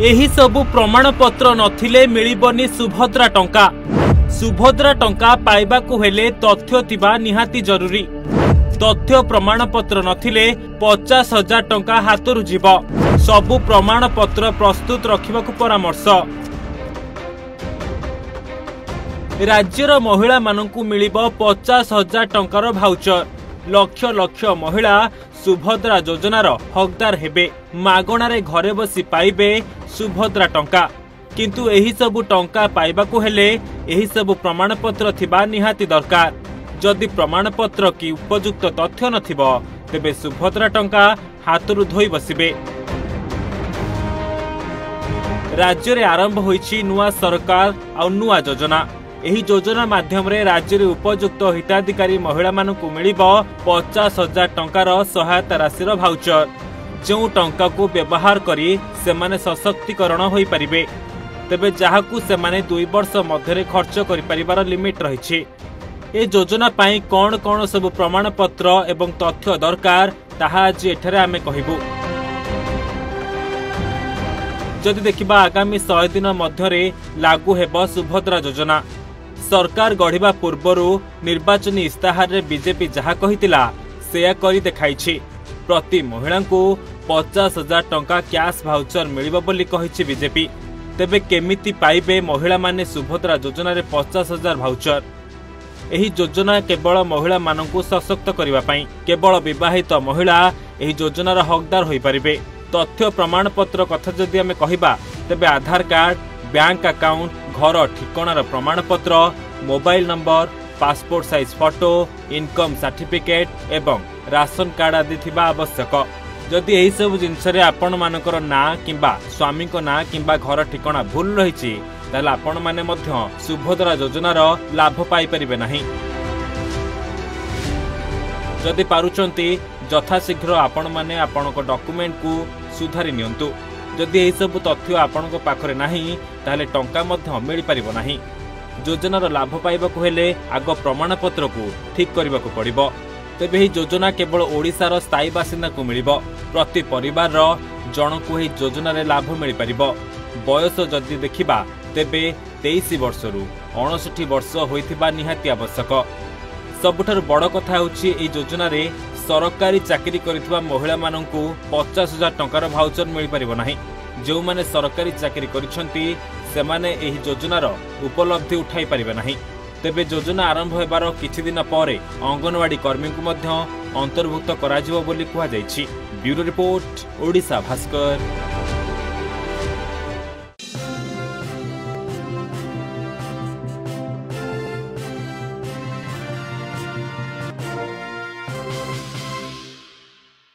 ଏହିସବୁ ପ୍ରମାଣପତ୍ର ନଥିଲେ ମିଳିବନି ସୁଭଦ୍ରା ଟଙ୍କା। ସୁଭଦ୍ରା ଟଙ୍କା ପାଇବାକୁ ହେଲେ ତଥ୍ୟ ଥିବା ନିହାତି ଜରୁରୀ। ତଥ୍ୟ ପ୍ରମାଣପତ୍ର ନଥିଲେ 50,000 ଟଙ୍କା ହାତରୁ ଯିବ। ସବୁ ପ୍ରମାଣପତ୍ର ପ୍ରସ୍ତୁତ ରଖିବାକୁ ପରାମର୍ଶ। ରାଜ୍ୟର ମହିଳାମାନଙ୍କୁ ମିଳିବ 50,000 ଟଙ୍କାର ଭାଉଚର। ଲକ୍ଷ ଲକ୍ଷ ମହିଳା ସୁଭଦ୍ରା ଯୋଜନାର ହକଦାର ହେବେ। ମାଗଣାରେ ଘରେ ବସି ପାଇବେ ସୁଭଦ୍ରା ଟଙ୍କା। କିନ୍ତୁ ଏହିସବୁ ଟଙ୍କା ପାଇବାକୁ ହେଲେ ଏହିସବୁ ପ୍ରମାଣପତ୍ର ଥିବା ନିହାତି ଦରକାର। ଯଦି ପ୍ରମାଣପତ୍ର କି ଉପଯୁକ୍ତ ତଥ୍ୟ ନଥିବ, ତେବେ ସୁଭଦ୍ରା ଟଙ୍କା ହାତରୁ ଧୋଇ ବସିବେ। ରାଜ୍ୟରେ ଆରମ୍ଭ ହୋଇଛି ନୂଆ ସରକାର ଆଉ ନୂଆ ଯୋଜନା। ଏହି ଯୋଜନା ମାଧ୍ୟମରେ ରାଜ୍ୟରେ ଉପଯୁକ୍ତ ହିତାଧିକାରୀ ମହିଳାମାନଙ୍କୁ ମିଳିବ 50,000 ଟଙ୍କାର ସହାୟତା ରାଶିର ଭାଉଚର, ଯେଉଁ ଟଙ୍କାକୁ ବ୍ୟବହାର କରି ସେମାନେ ସଶକ୍ତିକରଣ ହୋଇପାରିବେ। ତେବେ ଯାହାକୁ ସେମାନେ 2 ବର୍ଷ ମଧ୍ୟରେ ଖର୍ଚ୍ଚ କରିପାରିବାର ଲିମିଟ୍ ରହିଛି। ଏ ଯୋଜନା ପାଇଁ କ'ଣ କ'ଣ ସବୁ ପ୍ରମାଣପତ୍ର ଏବଂ ତଥ୍ୟ ଦରକାର, ତାହା ଆଜି ଏଠାରେ ଆମେ କହିବୁ। ଯଦି ଦେଖିବା, ଆଗାମୀ 100 ଦିନ ମଧ୍ୟରେ ଲାଗୁ ହେବ ସୁଭଦ୍ରା ଯୋଜନା। ସରକାର ଗଢ଼ିବା ପୂର୍ବରୁ ନିର୍ବାଚନୀ ଇସ୍ତାହାରରେ ବିଜେପି ଯାହା କହିଥିଲା, ସେୟା କରି ଦେଖାଇଛି। ପ୍ରତି ମହିଳାଙ୍କୁ 50,000 ଟଙ୍କା କ୍ୟାଶ୍ ଭାଉଚର ମିଳିବ ବୋଲି କହିଛି ବିଜେପି। ତେବେ କେମିତି ପାଇବେ ମହିଳାମାନେ ସୁଭଦ୍ରା ଯୋଜନାରେ 50,000 ଭାଉଚର? ଏହି ଯୋଜନା କେବଳ ମହିଳାମାନଙ୍କୁ ସଶକ୍ତ କରିବା ପାଇଁ। କେବଳ ବିବାହିତ ମହିଳା ଏହି ଯୋଜନାର ହକଦାର ହୋଇପାରିବେ। ତଥ୍ୟ ପ୍ରମାଣପତ୍ର କଥା ଯଦି ଆମେ କହିବା, ତେବେ ଆଧାର କାର୍ଡ, ବ୍ୟାଙ୍କ ଆକାଉଣ୍ଟ, ଘର ଠିକଣାର ପ୍ରମାଣପତ୍ର, mobile number, passport size photo, income certificate ଏବଂ ରାସନ କାର୍ଡ ଆଦି ଥିବା ଆବଶ୍ୟକ। ଯଦି ଏହିସବୁ ଜିନିଷରେ ଆପଣମାନଙ୍କର ନାଁ କିମ୍ବା ସ୍ୱାମୀଙ୍କ ନାଁ କିମ୍ବା ଘର ଠିକଣା ଭୁଲ ରହିଛି, ତାହେଲେ ଆପଣମାନେ ମଧ୍ୟ ସୁଭଦ୍ରା ଯୋଜନାର ଲାଭ ପାଇପାରିବେ ନାହିଁ। ଯଦି ପାରୁଛନ୍ତି, ଯଥାଶୀଘ୍ର ଆପଣମାନେ ଆପଣଙ୍କ ଡକୁମେଣ୍ଟକୁ ସୁଧାରି ନିଅନ୍ତୁ। ଯଦି ଏହିସବୁ ତଥ୍ୟ ଆପଣଙ୍କ ପାଖରେ ନାହିଁ, ତାହେଲେ ଟଙ୍କା ମଧ୍ୟ ମିଳିପାରିବ ନାହିଁ। ଯୋଜନାର ଲାଭ ପାଇବାକୁ ହେଲେ ଆଗ ପ୍ରମାଣପତ୍ରକୁ ଠିକ୍ କରିବାକୁ ପଡ଼ିବ। ତେବେ ଏହି ଯୋଜନା କେବଳ ଓଡ଼ିଶାର ସ୍ଥାୟୀ ବାସିନ୍ଦାଙ୍କୁ ମିଳିବ। ପ୍ରତି ପରିବାରର ଜଣଙ୍କୁ ଏହି ଯୋଜନାରେ ଲାଭ ମିଳିପାରିବ। ବୟସ ଯଦି ଦେଖିବା, ତେବେ 23 ବର୍ଷରୁ 59 ବର୍ଷ ହୋଇଥିବା ନିହାତି ଆବଶ୍ୟକ। ସବୁଠାରୁ ବଡ଼ କଥା ହେଉଛି, ଏହି ଯୋଜନାରେ ସରକାରୀ ଚାକିରି କରିଥିବା ମହିଳାମାନଙ୍କୁ 50,000 ଟଙ୍କାର ଭାଉଚର ମିଳିପାରିବ ନାହିଁ। ଯେଉଁମାନେ ସରକାରୀ ଚାକିରି କରିଛନ୍ତି, ସେମାନେ ଏହି ଯୋଜନାର ଉପଲବ୍ଧି ଉଠାଇ ପାରିବେ ନାହିଁ। ତେବେ ଯୋଜନା ଆରମ୍ଭ ହେବାର କିଛି ଦିନ ପରେ ଅଙ୍ଗନବାଡି କର୍ମୀଙ୍କୁ ମଧ୍ୟ ଅନ୍ତର୍ଭୁକ୍ତ କରାଯିବ ବୋଲି କୁହାଯାଇଛି। Bureau report, Odisha Bhaskar.